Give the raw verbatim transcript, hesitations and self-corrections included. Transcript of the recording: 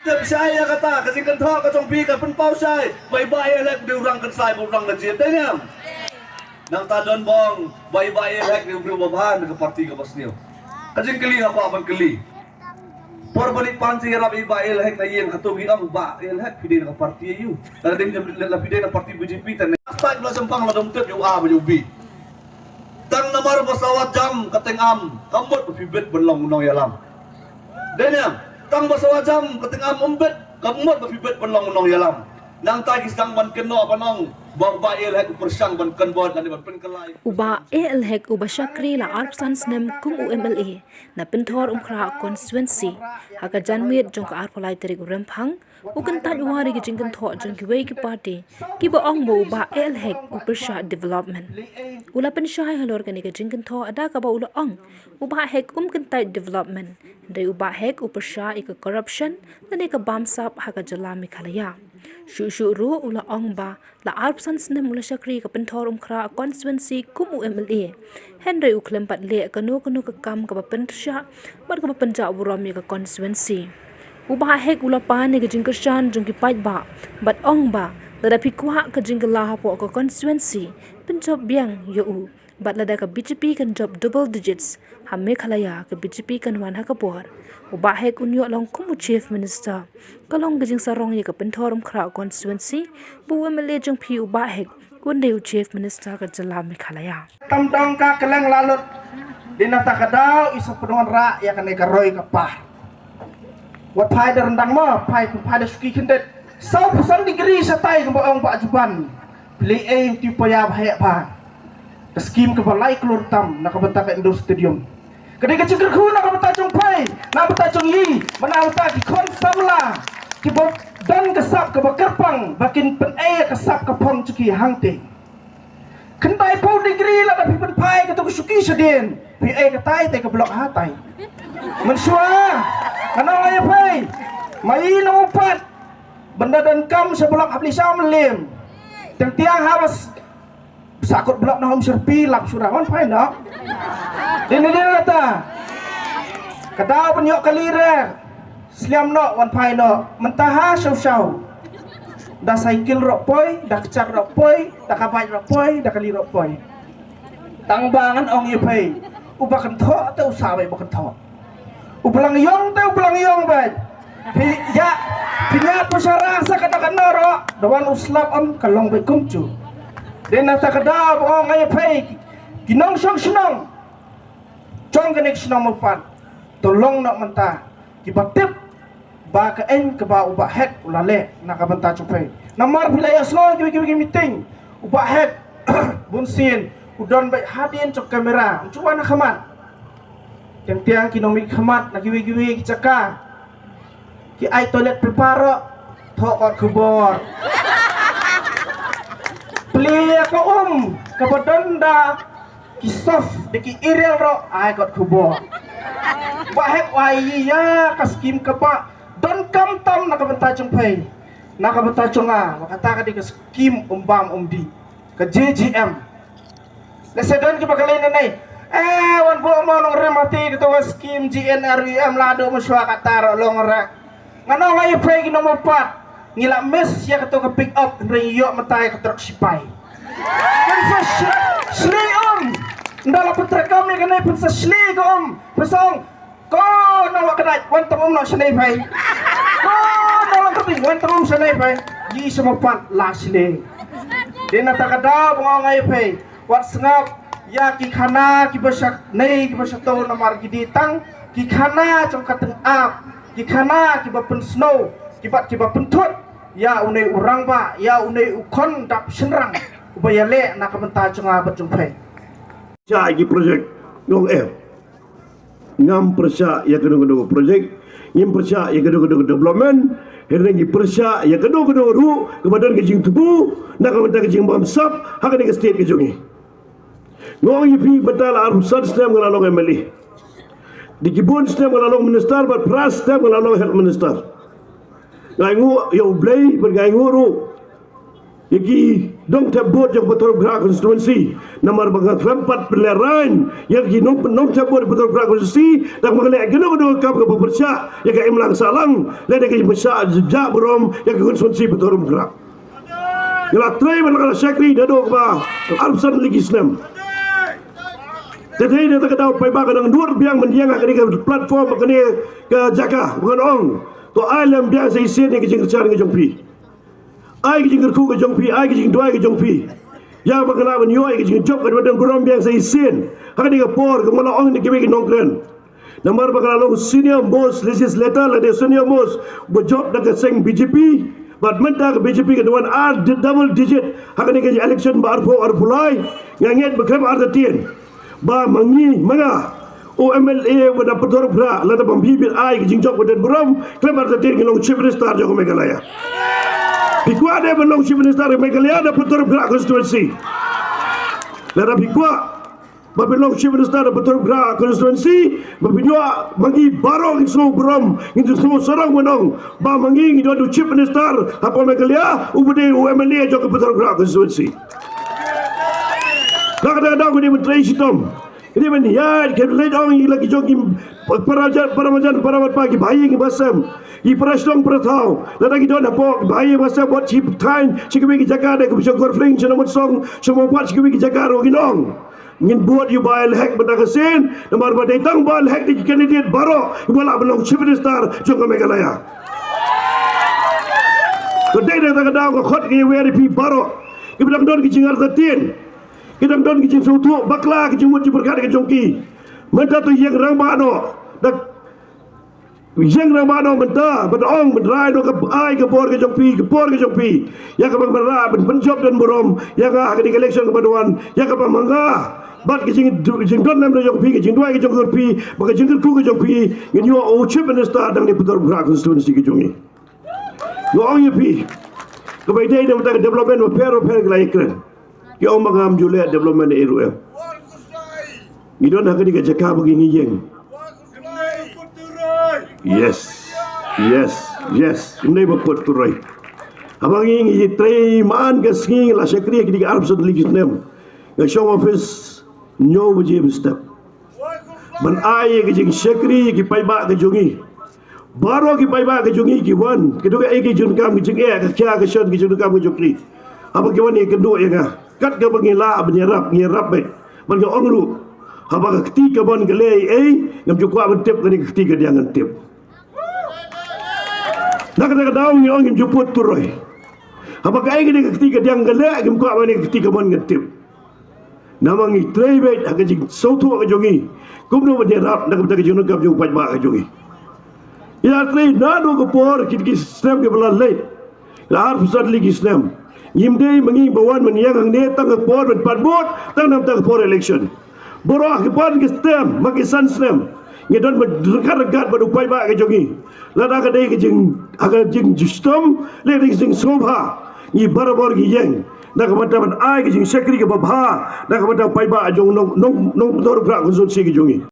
Tip shai ïa kata, ka jingkynthoh ka jong phi ka pynpaw shai ba i Bah A L Hek u dei u rang kynsai, ba u rang da jied, dei ne em? Nangta don bong ba i Bah A L Hek u dei u briew ba bha na ka parti kaba sniew. Ka jingkylli nga kwah ban kylli. Por ba ngi pan jingïarap i Bah A L Hek na ïing, hato ngi ong Bah A L Hek phi dei na ka parti aïu? Lada dei, lada phi dei na parti B J P, tang ne. Stai la sempang la dom tip ïa u A bad ïa u B. Tang namar ba sawa jam ka tyngam, kam mut ba phi bit ban long u nongïalam. Dei ne em? Tang ba sawa jam ka tyngam ym bit, kam mut ba phi bit ban long u nongïalam. Nangta ki sdang ban kynnoh ban ong ba u Bah A L Hek u pyrshang ban convert lane ban pynkylla. U Bah A L Hek uba shakri la arphew san snem kum u M L A na Pynthorumkhrah constituency, ha ka janmiet jong ka arphew lai tarik u Rymphang, u kyntait wad ïa ki jingkynthoh jong kiwei ki parti kiba ong ba u Bah A L Hek u pyrshah development. U la pynshai halor kane ka jingkynthoh da kaba u la ong u Bah Hek um kyntait development, hynrei u Bah Hek u pyrshah ïa ka corruption lane ka bamsap ha ka jylla Meghalaya. Shuh shuh ruh u la ong ba la arphew san snem u la shakri ka Pynthorumkhrah constituency kum u M L A, hynrei u khlem pat leh kano kano ka kam kaba pynshah bad kaba pynjah burom ïa ka constituency. U Bah Hek u la pan ïa ka jingkyrshan jong ki paidbah bad ong ba lada phi kwah ka jingkylla hapoh ka constituency, pynjop biang ïa u. Bad lada ka B J P kan jop double digits ha Meghalaya, ka B J P kan wan ha ka bor. U Bah Hek un ïoh long kum u Chief Minister. Ka long ka jingsarong ïa ka Pynthorumkhrah constituency ba u M L A jong phi u Bah Hek un dei u Chief Minister ka jylla Meghalaya. Tam dong ka kylleng la lut. Dei na kata ka daw i sa pynwanrah ïa kane ka roi ka par. Wat phai da ryndang mo, phai, phai da shuki khyndiat. Saw phew san degree shatai kumba ong Bah Juban. Phi leh ei, u tip paidbah heh ba ka skim kaba lai klur tam na ka bynta ka indoor stadium. Ka dei ka jingkyrkhu na ka bynta jong phi, na ka bynta jong ngi, na ka bynta ki khun samla kiba don ka sap kaba kyrpang ba kin pynei ka sap ka phong jong ki hangtei. Khyndai phew degree lada phi pynphai kato ka shuki shadien, phi ei katai te ka block hatai. Mynshuwa ngan ong ïa phi, ma i nongmihpat ban da donkam sha block ha Plisha Mylliem. Teng tiang ha bas sakut block na Umshyrpi lap sura wan phai noh. Dei ne dei kata. Ka daw ban ïoh kali re. Sliam noh wan phai noh, mynta ha shaw shaw. Da cycle ruh poi, da kjat ruh poi, da ka bike ruh poi, da kali ruh poi. Tang ba ngan ong ïa phi, uba kynthoh te u sa beit ba kynthoh. U blang ïong te u blang ïong beit. Phi ïa, phi ïa pynshara sa kata kano ruh, da wan u slap em ka long beit kumjuh. Dei na kata ka daw ba ong ïa phi, ki nongshong shnong jong kane ka shnong Mawpat, to long noh mynta kiba tip ba ka aiñ kaba u Bah Hek u la leh na ka bynta jong phi. Namar phi la ïa sngew kiwei kiwei ki meeting, u Bah Hek bunsien u don beit hadien jong kamera, um ju wan ha khmat. Teng tiang ki nongmih khmat na kiwei kiwei ki jaka ki ai toilet paper ruh, thoh kot khubor. Plie ka um kaba don da ki soft da ki Ariel ruh, ai kot khubor. Bah Hek, wai ïa ka skim kaba donkam tam na ka bynta jong phi, na ka bynta jong nga, ba kata ka dei ka skim um bam um dih, ka J J M. Lehse don kiba kylli nangne, eh, wan buh mo nongrim, hati kato ka skim G N R U M la duh mynshuwa, kata ruh long re. Ngan ong ïa phi ki nong Mawpat, ngi la miss ïa kato ka pick up, hynrei ngi ïoh mynta ïa ka trok shipai. Pynsa shli, shli um. Ynda la pyntrei kam ïa kane, pynsa shli ka um. Pynsa ong, ko nong Wahkdait, wan tang um noh shane phi. Ko nong Langkyrping, wan tang um shane phi. Ngi sha Mawpat la shli. Dei na kata ka daw ba nga ong ïa phi, wat sngap ïa ki khana kiba sha nei kiba sha to, namar ki dei tang ki khana jong ka tyngab, ki khana kiba pynsngew, kiba, kiba pynthut ïa une u rangbah, ïa une u khun dap shynrang uba ïaleh na ka bynta jong nga bad jong phi. Sha ki project, nga ong em. Ngam pyrshah ïa kano kano project, ngim pyrshah ïa kano kano development, hynrei ngi pyrshah ïa kano kano ruh kaba don ka jingthmu na ka bynta ka jingbamsap ha kane ka state ka jong ngi. Nga ong ïa phi, mynta la arphew san snem nga la long M L A. Dei ki bun snem nga la long minister, bad phra snem nga la long health minister. Nga ainguh ïa U Blei bad nga ainguh ruh ïa ki nongthep vote jong Pynthorumkhrah constituency. Namar ba nga khlem pat pynlehrain ïa ki nong nongthep vote Pynthorumkhrah constituency, da kaba nga leh kano kano ka kam kaba pyrshah ïa ka imlang sahlang lane ka jingpyrshah jah burom ïa ka constituency Pynthorumkhrah. Nga la trei ban la shakri naduh kaba arphew san tylli ki snem. Te dei na kata ka daw paidbah ka nang nud biang ban ïeng ha kane ka platform, ha kane ka jaka, ba ngan ong, to ai lem biang sa shisien ïa ka jingkyrshan ka jong phi. Ai ka jingkyrkhu ka jong phi, ai ka jingduwai ka jong phi, ïa ba ka lah ban ïoh ïa ka jingjop kaba don burom biang sa shisien ha kane ka por, kumba la ong da kiwei ki nongkren. Namar ba ka la long senior most legislator lane senior most ba jop da ka seng B J P. Bad mynta ka B J P ka dang wan ar di-, double digit ha kane ka election ba arphew arphew lai. Nga ngeit ba khlem artatien ba ma ngi, ma nga, u M L A ba na Pynthorumkhrah, lada ba phi bit ai ka jingjop ba don burom, khlem artatien ngin long Chief Minister jong ka Meghalaya. Phi kwah de ban long Chief Minister jong ka Meghalaya na Pynthorumkhrah constituency? Lada phi kwah ba phin long Chief Minister na Pynthorumkhrah constituency, ba phin ïoh, ma ngi baroh ngin sngew burom, ngin sngew sarong ban ong ba ma ngi ngi don u Chief Minister hapoh Meghalaya uba dei u M L A jong ka Pynthorumkhrah constituency. Na kata ka daw ngi dei ban trei shitom. Ngi dei ban ïaid, ka leit ong ïa la ki jong ki para jan, para marjan, para marpa, ki bahaïing ki basem, ki para shnong para thaw. Lada ki don hapoh ki bahaïing basem, wat shi thaiñ shi kiwei ki jaka, da ki sha Gorfling, sha Nongmynsong, sha Mawpat, shi kiwei ki jaka ruh ngin ong, ngin bud ïa u Bah L. Hek mynta ka sien, namar ba dei tang u Bah L. Hek da ki candidate baroh kiba lah ban long Chief Minister jong ka Meghalaya. Ka dei na kata ka daw nga khot ka ïawer ïa phi baroh kiba dang don ki jingartatien, ki dang don ki jingsngewthuh bakla, ki jingmut jingpyrkhat ka jong ki. Mynta to ïeng rangbah noh, da ïeng rangbah noh mynta, ban ong, ban rai noh, ka ai ka bor ka jong phi, ka bor ka jong phi ïa kaba ngan lah ban pynjop don burom ïa nga ha kane ka election kaba wan, ïa kaba ma nga bad ka jing, jingdon lem jong phi, ka jingduwai ka jong phi, bad ka jingkyrkhu ka jong phi, ngin ïoh u Chief Minister dang na Pynthorumkhrah constituency ka jong ngi. Nga ong ïa phi, kaba ïadei na bynta ka development bapher bapher ki la ïakren, ki ong ba ngam ju leh development ei ruh em. Ngi don ha kane ka jaka ba ngi ïeng. Yes, yes, yes. Ym dei ba put turoi. Haba ngi, ngi trei man ka sngi, la shakri ha kine ki arphew san tylli ki snem. Nga shong office hynñiew baje mynstep ban ai ïa ka jingshakri ïa ki paidbah ka jong ngi. Baroh ki paidbah ka jong ngi ki wan, kito kiei ki jingdonkam, ki jingeh, ka khia ka shon, ki jingdonkam ka jong ki. Haba ki wan ïakynduh ïa nga, kat kaba ngi lah ban ïarap, ngi ïarap beit. Bad nga ong ruh, haba ka kti kamon ka leh ei ei, ngam ju kwah ban tip, kane ka kti kadiang ngan tip. Na kata ka daw ngi ong ngim ju put turoi. Haba kaei kane ka kti kadiang ka leh, ngim kwah ba kane ka kti kamon ngan tip. Namar ngi trei beit ha ka jingsngewthuh ka jong ngi kumno ban ïarap na ka bynta ka jingdonkam jong u paidbah ka jong ngi. Ngi la trei naduh ka por, kit ki snem kiba la leit, la arphew san tylli ki snem. Ngim dei ma ngi ba wan ban ïeng hangne tang ka por ban pan vote, tang na ka bynta ka por election. Baroh ki pan ki snem, ma ki san snem, ngi don ban ryngkat ryngkat bad u paidbah ka jong ngi. Lada ka dei ka jing, ha ka jingshitom, lada ka dei ka jingsngewbha, ngi barabor ngi ïeng na ka bynta ban ai ka jingshakri kaba bha na ka bynta u paidbah jong nong, nong, nong, Pynthorumkhrah constituency ka jong ngi.